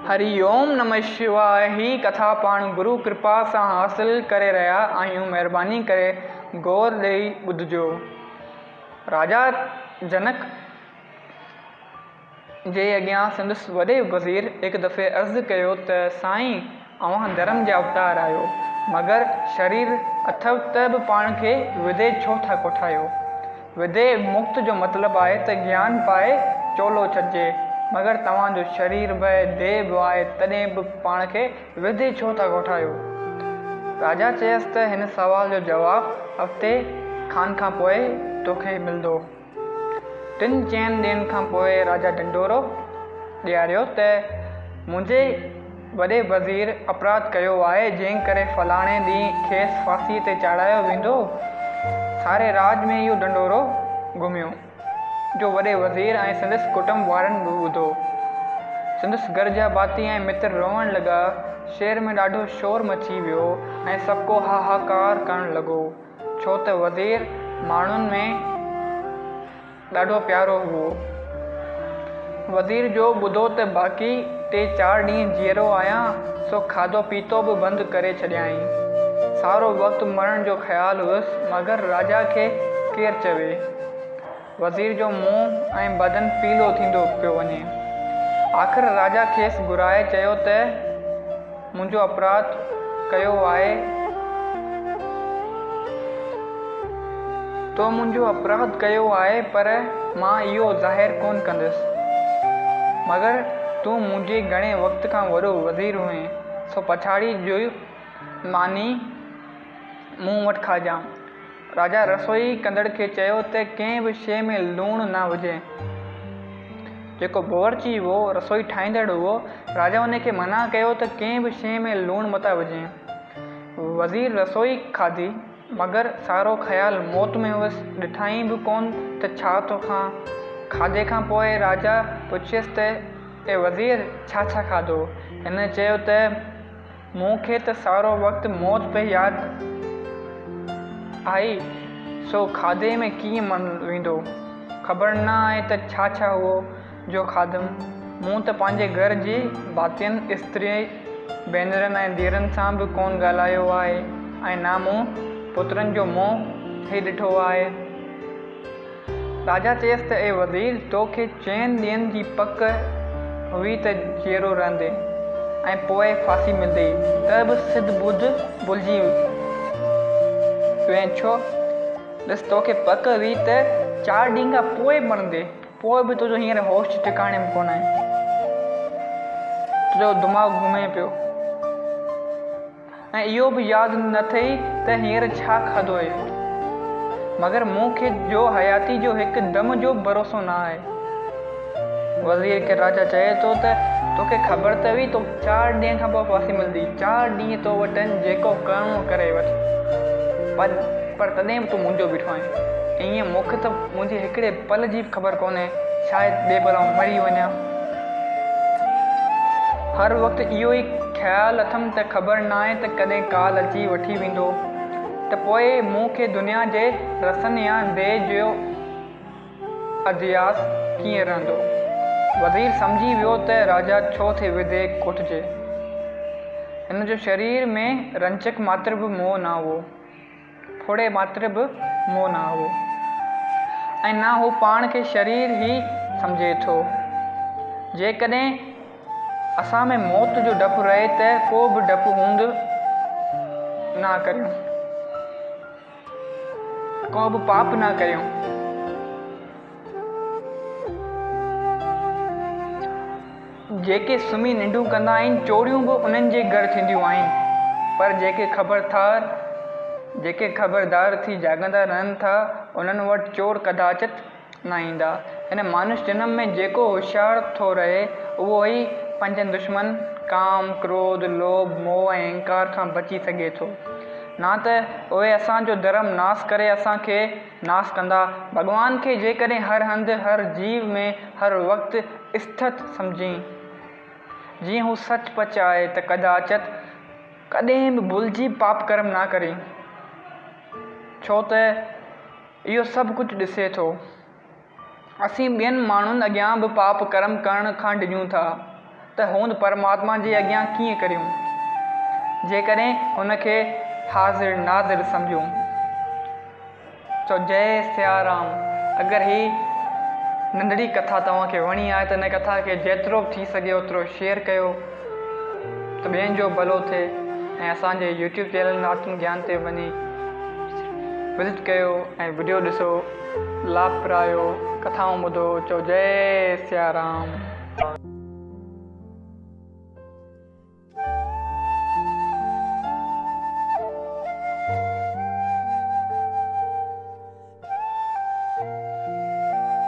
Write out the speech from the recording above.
هري اوم نمه شواء هي ڪٿا پاڻ گرو ڪرپا سان حاصل ڪري رهيا آهيون مهرباني ڪري غور ڏئي ٻڌجو. راجا جنڪ جي اڳيان سندس وڏي وزير هڪ دفعي عرض ڪيو ته سائين اوهان ڌرم جا اوتار آهيو مگر شرير اٿو ته به پاڻ کي ودي ڇو ٿا ڪوٺايو؟ ودي مڪت جو مطلب آهي ته گيان پائي چولو ڇڏجي، مگر توهان جو شرير به ديهه به آهي تڏهن به پاڻ کي ودي ڇو ٿا ڪوٺايو؟ راجا چيس ته هن سوال جو جواب هفتي کن کان پوء توکي ملندو. ٽن چئن ڏينهن کان پوء راجا ڍنڍورو ڏياريو ته منهنجي وڏي وزير اپراڌ ڪيو آهي، جنهن ڪري فلاڻي ڏينهن کيس ڦاسيء تي چاڙهايو ويندو. ساري راڄ ۾ اهو ڍنڍورو گهميو، جو وڏي وزير ۽ سندس ڪٽنب وارن به ٻڌو. سندس گهر جا ڀاتي ۽ متر روئڻ لڳا. شهر ۾ ڏاڍو شور مچي ويو ۽ سڀڪو هاهاڪار ڪرڻ لڳو، ڇو ته وزير ماڻهن ۾. ڏاڍو پيارو هئو. وزير جو ٻڌو ته باقي ٽي چار ڏينهن جيئرو آهيان، سو کاڌو پيتو به بند ڪري ڇڏيائين. سارو وقت مرڻ جو خيال هئس، مگر راجا کي ڪير چوي. وزير جو منهن ۽ بدن پيلو ٿيندو پيو وڃي. آخر راجا کيس گهرائي چيو ته. منهنجو اپراڌ ڪيو آهي. تو منهنجو اپراڌ ڪيو آهي، پر مان اهو ظاهر ڪونه ڪندس. مگر تون منهنجي گهڻي وقت کان وڏو وزير هئين، سو پڇاڙيء جي ماني مون وٽ کائجان. راجا رسوئي ڪندڙ کي چيو ته ڪنهن به شيء ۾ لوڻ نه وجهين. جيڪو باورچي هئو، رسوئي ٺاهيندڙ هئو، راجا ان کي منع ڪيو ته ڪنهن به شيء ۾ لوڻ متان وجهين. وزير رسوئي کاڌي، مگر سارو خيال موت ۾ هئس، ڏٺائين به ڪونه ته ڇا ٿو کان. کاڌي کان پوء راجا پڇيس ته اي وزير، ڇا ڇا کاڌو؟ هن چيو ته. مون کي ته سارو وقت موت پئي ياد آئي، سو کاڌي ۾ ڪيئن من ويندو؟ خبر نه آهي ته ڇا ڇا هئو جو کاڌم. مون ته پنهنجي گهر جي ڀاتين، استري، ڀينرن ۽ ڌيئرن سان به ڪونه ڳالهايو آهي ۽ نه مون پترن جو منهن ئي ڏٺو آهي. راجا چيس ته اي وزير! تو کي چئن ڏينهن جي پڪ هئي ته جيئرو رهندين ۽ پوء ڦاسي ملندئي، ته به سڌ ٻڌ ڀلجي وئين ڇو؟ ڏس، تو کي پڪ هئي ته چار ڏينهن کان پوء مرندين، پوء به تنهنجو هينئر هوش ٺڪاڻي ۾ ڪونه آهي. تنهنجو دماغ گهمي پيو. ۽ اهو به ياد نه اٿئي ته هينئر ڇا کاڌو اهي. مگر مون کي جو حياتي جو هڪ دم جو ڀروسو نه آهي. وزير کي راجا چئي ٿو ته توکي خبر ته هئي توکي چار ڏينهن کان پوء ڦاسي ملندي. چار ڏينهن تو وٽ آهن جيڪو ڪرڻو ڪري وٺ. پر پر تڏهن به تون منهنجو بيٺو آهين. ائين مون کي ته منهنجي هڪڙي پل جي به خبر ڪونهي، شايد ٻئي پل آئون مري وڃان. هر وقت اهو ئي خيال اٿم ته خبر ناهي ته ڪڏهن ڪال اچي وٺي ويندو ته پوء مون کي دنيا جي رسن يا ديهه جو اڌياس ڪيئن رهندو. وزير سمجهي ويو ته راجا ڇو ٿي ودي ڪوٺجي. هن جو شرير ۾ رنچڪ ماتر به موهه نه هئو. ڦڙي ماتر به موهه نه هئو ۽ نه هو پاڻ کي شرير ئي سمجهي ٿو. جيڪڏهن اسان ۾ موت جو ڊپ رهي ته ڪو به ڊپ هوند نه ڪريون، ڪو به پاپ نه ڪريون. جيڪي سمهي ننڊون ڪندا آهن، چوريون به انهن جي گهر ٿينديون آهن، پر جيڪي خبرٿار جيڪي خبردار ٿي جاڳندا رهن ٿا، انهن وٽ چور ڪداچت نه ايندا. هن مانوس جنم ۾ جيڪو هوشيار ٿو رهي، اهو ئي پنهنجن دشمن، ڪام، ڪروڌ، لوڀ، موهه ۽ اهنڪار کان بچي سگهي ٿو. نه ته اهي اسان جو ڌرم ناس ڪري اسان کي ناس ڪندا. ڀڳوان کي جيڪڏهن هر هنڌ، هر جيو ۾، هر وقت اسٿت سمجهين، جيئن هو سچ پچ آهي، ته ڪداچت ڪڏهن به ڀلجي پاپ ڪرم نه ڪرين، ڇو ته اهو سڀ ڪجهه ڏسي ٿو. اسين ٻين ماڻهن اڳيان به پاپ ڪرم ڪرڻ کان ڊڄون ٿا، ته هوند پرماتما جي اڳيان ڪيئن ڪريون، جيڪڏهن هن کي حاضر ناظر سمجهون. چئو جئي سيارام. اگر هي ننڍڙي ڪٿا توهان کي وڻي آهي ته هن ڪٿا کي جيترو به ٿي سگهي اوترو شيئر ڪيو ته ٻين جو ڀلو ٿئي ۽ اسان جي يوٽيوب چينل آتم گيان تي وڃي وزٽ ڪيو ۽ وڊيو ڏسو لاڀ پرايو ڪٿائون ٻڌو چئو جئي سيارام.